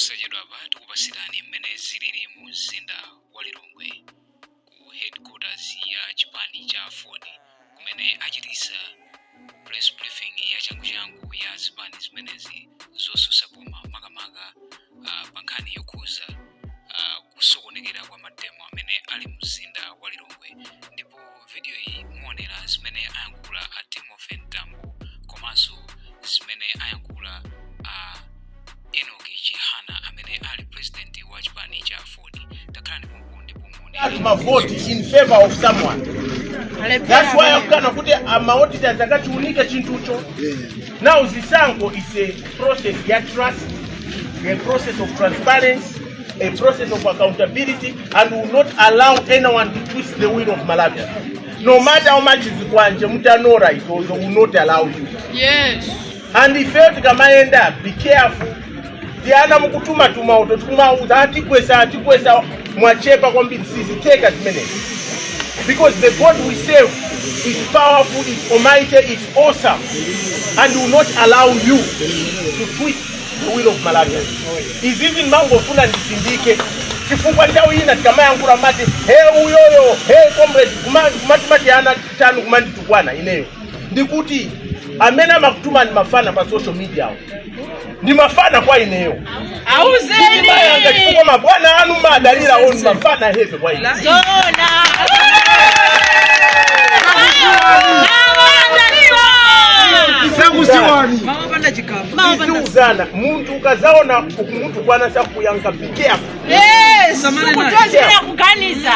Posachedwapa tikupasirani mmene zilili mu mzinda wa Lilongwe ku headquarters ya chipani cha AFORD, kumene achitisa press briefing ya changuchangu ya zipani zimenezi zosusa boma, makamaka pa nkhani yokhuza kusokonekera kwa mademo amene ali mu mzinda wa Lilongwe. Ndipo video iyi muonera zimene ayankhula a Timothy Mtambo komanso zimene ayankhula a Enoch Chihana amene ali president wa chipani cha AFORD. Takhalani pompo ndipo muone. Mavoti in favor of someone. That's why akukana kuti ama auditors akachiunike chinthucho. Now, zisankho is a process ya trust, a process of transparency, a process of accountability, and will not allow anyone to twist the will of Malawi, no matter how much zikwanje mutanora izozo, will not allow you. And ifeyo tikamayenda, be careful. Tiana mukutumatuma uto tikumauza atikwesa atikwesa, mwachepa kwambiri, siziteka zimenezi, because the God we serve is powerful, is almighty, is awesome, and will not allow you to twist the will of Malawians. Izizi ndimangofuna ndisindike chifukwa nthawi ina tikamayankhula mati, "He, uyoyo, he, comrade," kumatimati ana chanu kumanditukwana. Ineyo ndikuti amene amakutuma ndi mafana pa social media awo, ndi mafana kwa ineyo. Auzeni. Ndimayanga chifukwa mabwana anu madalira oni mafana heavy kwa ine. Zona. Sakuziwani. Tiziuzana. Munthu ukazaona ukumutukwana sakuyankha, be careful. Yes. Kutochera kuganiza.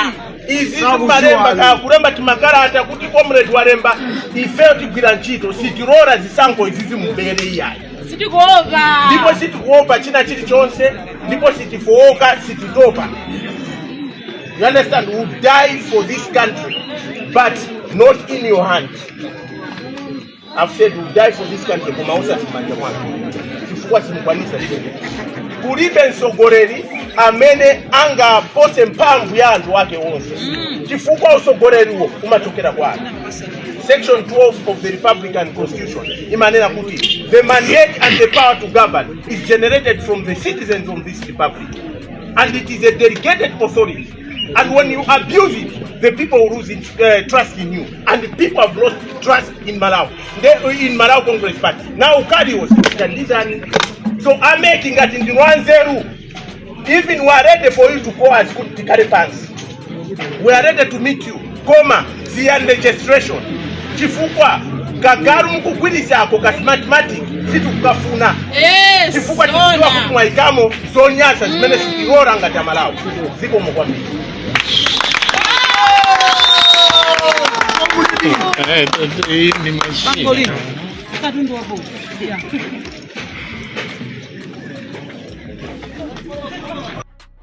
Izi timalemba kaya kulemba timakalata kuti comrade walemba, ifeyo tigwira ntchito, sitirora zisankho izizi mubere iyayi. Sitikuopa. Ndipo sitikuopa china chilichonse, ndipo sitifowoka, sititopa. You understand? We die for this country, but not in your hand. I've said we die for this country, koma usati manja mwake, chifukwa simukwanisa chene. Kulibe mtsogoleri amene angapose mphamvu ya anthu ake onse, chifukwa usogoleriwo umachokera kwa anthu. Section 12 of the Republican Constitution imanena kuti the mandate and the power to govern is generated from the citizens of this republic, and it is a delegated authority, and when you abuse it, the people will lose trust in you, and the people have lost trust in Malawi, in Malawi Congress Party. Now ukaliwo tandizani. So a MEC, ngati ndinu anzeru, even we are ready for you to call us kuti tikhale pansi. We are ready to meet you, koma siyani registration, chifukwa kagalu mukugwirizako ka Smartmatic sitikukafuna, chifukwa tidziwa kuti Zona. mwayikamo zonyasa zimene sitilora ngati Amalawi. Zikomo kwambiri. Ni mashine. Katundu wabo. Yeah.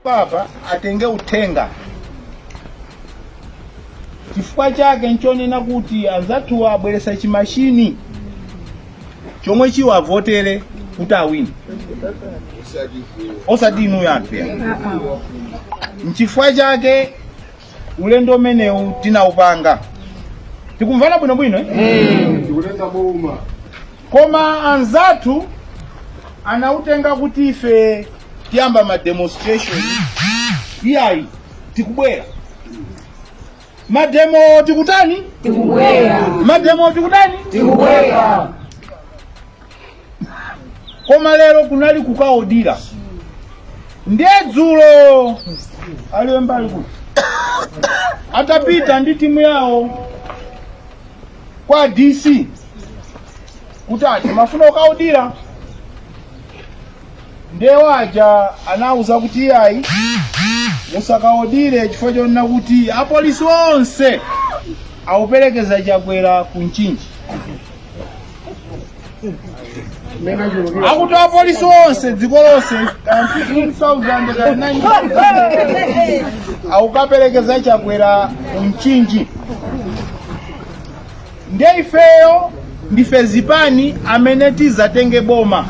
Papa atenge uthenga. Chifukwa chake nchonena kuti anzathuwa abweresa chimashini chomwe chiwavotere kuti awine, osati inuyo anthu ya. Nchifukwa chake ulendo umenewu tinawupanga. Tikumvana bwinobwino, eh? Koma anzathu anautenga kuti ife tiyamba ma demonstration. Iyayi, tikubwera mademo. Tikutani? Tikubwera. Mademo tikutani? Tikubwera. Koma lero kunali kukaodira. Ndiye dzulo aliwe mbali kuti atapita ndi timu yawo kwa DC kuti ati mafuna kukaodira, ndiye waja anauza kuti iyayi, musakaodire, chifukwa chonena kuti apolisi onse auperekeza Chakwera ku Mchinji. Akuti apolisi onse dziko lonse, ka 15,000 ka 9,000, aukaperekeza Chakwera ku Mchinji. Ndiye ifeyo ndife zipani amene tizatenge boma,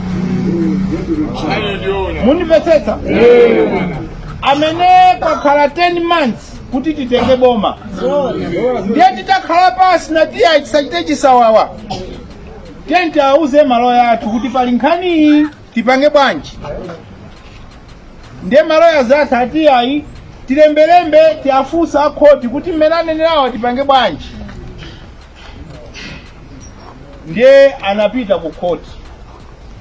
mundimvetsetsa? Amene kwakhala 10 months kuti titenge boma. Ndiye titakhala pasi natiya tisachite chisawawa, tiye tiauze maloya athu kuti pali nkhaniyi, tipange bwanji? Ndiye maloya athu ati ayi, tilembelembe tiafunsa akhoti kuti mmene anenerawo tipange bwanji. Ndiye anapita ku khoti,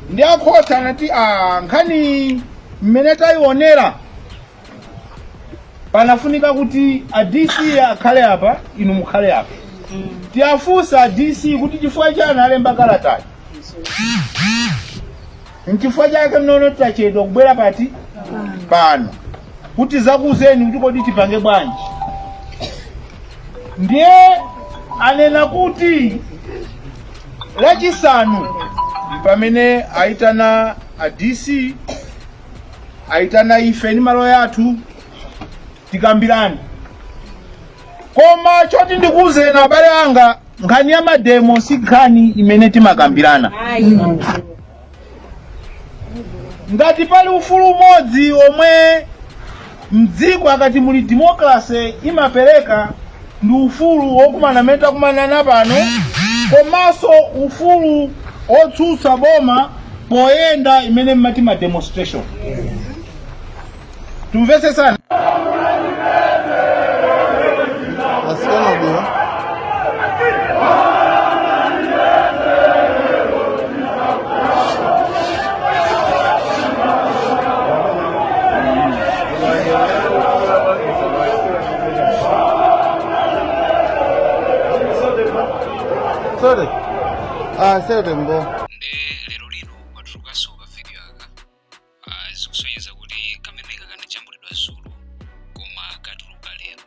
ndi akhoti anati a nkhani mmene tayionera panafunika kuti a DC akhale apa, inu mukhale apa, tiafunsa a DC kuti chifukwa chani alemba kalatayi. Nchifukwa chake mnono tachedwa kubwera pati pano kuti zakuuzeni kuti kodi tipange bwanji. Ndiye anena kuti Lachisanu pamene aitana a DC, aitana ife ndi maloya athu tikambirane. Koma choti ndikuwuzeni abale anga, nkhani ya mademo si nkhani imene timakambirana. Ngati pali ufulu umodzi omwe mdziko akati muli democracy imapereka, ndi ufulu wokumana mmene takumanana pano, komanso ufulu otsutsa boma poyenda imene mmati ma demonstration. Tumvetsetsana. Asikana bwino. Sorry. Ah, sorry mbo. Nde lero lino kwatulukanso ka video aka. Zikusonyeza kuti kameneka kanajambulidwa dzulo koma katuluka lero,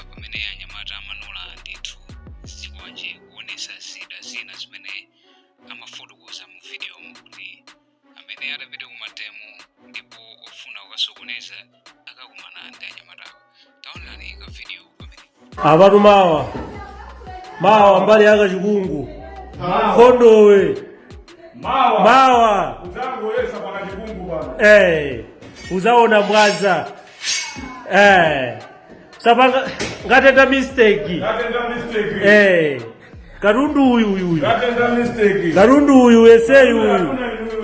pamene anyamata amanola ndithu zikwanje kuonesa zida zina zimene amafotokoza mu videomo kuti amene atapita ku mademo ndipo ofuna kukasokoneza akakumana ndi anyamatawo. Taonani ka video pamene Apatu mawa mawa mbali ya Kachikungu Khondowe mawa uzaona mbwaza sapanga ngatenda mistake katundu uyu uyu uyu katundu uyu eseyu uyu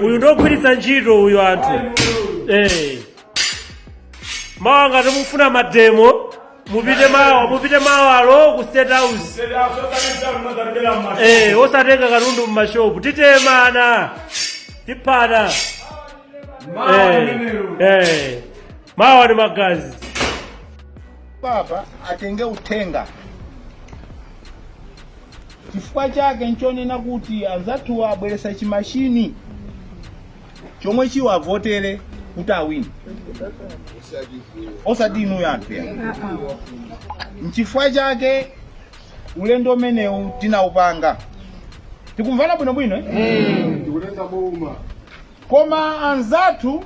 uyu ndogwiritsa ntchito uyu anthu. Mawa ngati mufuna mademo mupite mawa, mupite mawalo ku State House, osatenga katundu mmashopu. Titemana, tiphana. Mawa ni magazi. Papa atenge uthenga. Chifukwa chake nchonena kuti anzathuwa abweresa chimashini chomwe chiwavotere kuti awine, osati inuyo anthu ya. Nchifukwa chake ulendo umenewu tinawupanga. Tikumvana bwinobwino, eh? Koma anzathu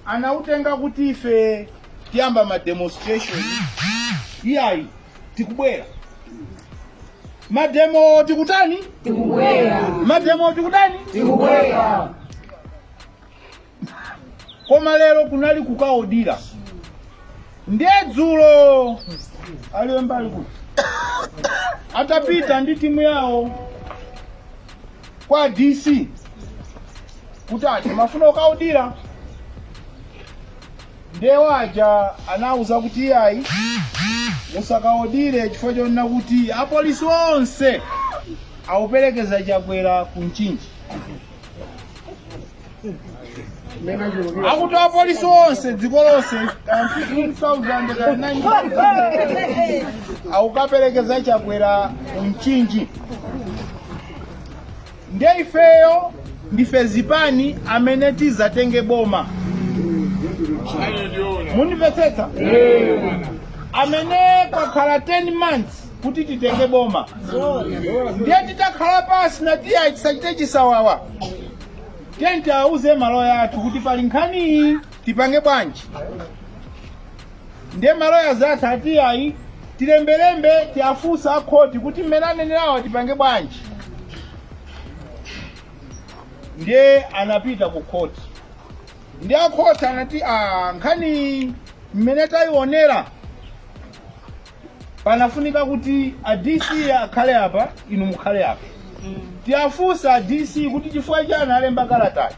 anautenga kuti ife tiyamba ma demonstration. Iyayi, tikubwera mademo. Tikutani? Tikubwera. Mademo tikutani? Tikubwera. Koma lero kunali kukaodira. Ndiye dzulo aliwe mbali kuti atapita ndi timu yawo kwa DC kuti ati mafuna kukaodira, ndiye waja anauza kuti iyayi, musakaodire chifukwa chonena kuti apolisi onse auperekeza Chakwera ku Mchinji. Akuti apolisi onse dziko lonse ka 15,000 ka 9,000 aukaperekeza Chakwera ku Mchinji. Ndiye ifeyo ndife zipani amene tizatenge boma, mundimvetsetsa? Amene kwakhala 10 months kuti titenge boma. Ndiye titakhala pasi natiya tisachite chisawawa, tiye tiauze maloya athu kuti pali nkhaniyi, tipange bwanji? Ndiye maloya athu ati ayi, tilembelembe tiafunsa akhoti kuti mmene anenerawo tipange bwanji. Ndiye anapita ku khoti, ndi akhoti anati a nkhani mmene tayionera panafunika kuti a DC akhale apa, inu mukhale apa, tiafunsa a DC kuti chifukwa chani alemba kalatayi.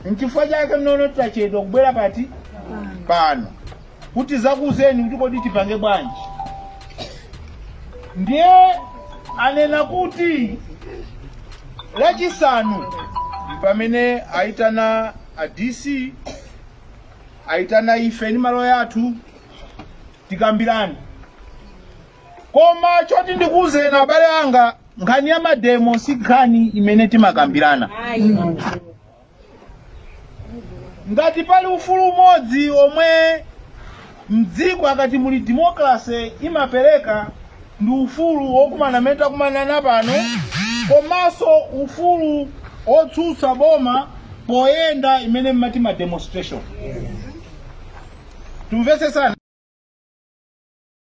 Nchifukwa chake mnono tachedwa kubwera pati pano kuti zakuuzeni kuti kodi tipange bwanji. Ndiye anena kuti Lachisanu pamene aitana a DC, aitana ife ndi maloya athu tikambirane. Koma choti ndikuwuzeni abale anga, nkhani ya mademo si nkhani imene timakambirana. Ngati pali ufulu umodzi omwe mdziko akati muli democracy imapereka, ndi ufulu wokumana amene takumanana pano, komanso ufulu otsutsa boma poyenda imene mmati ma demonstration. Tumvetsetsana.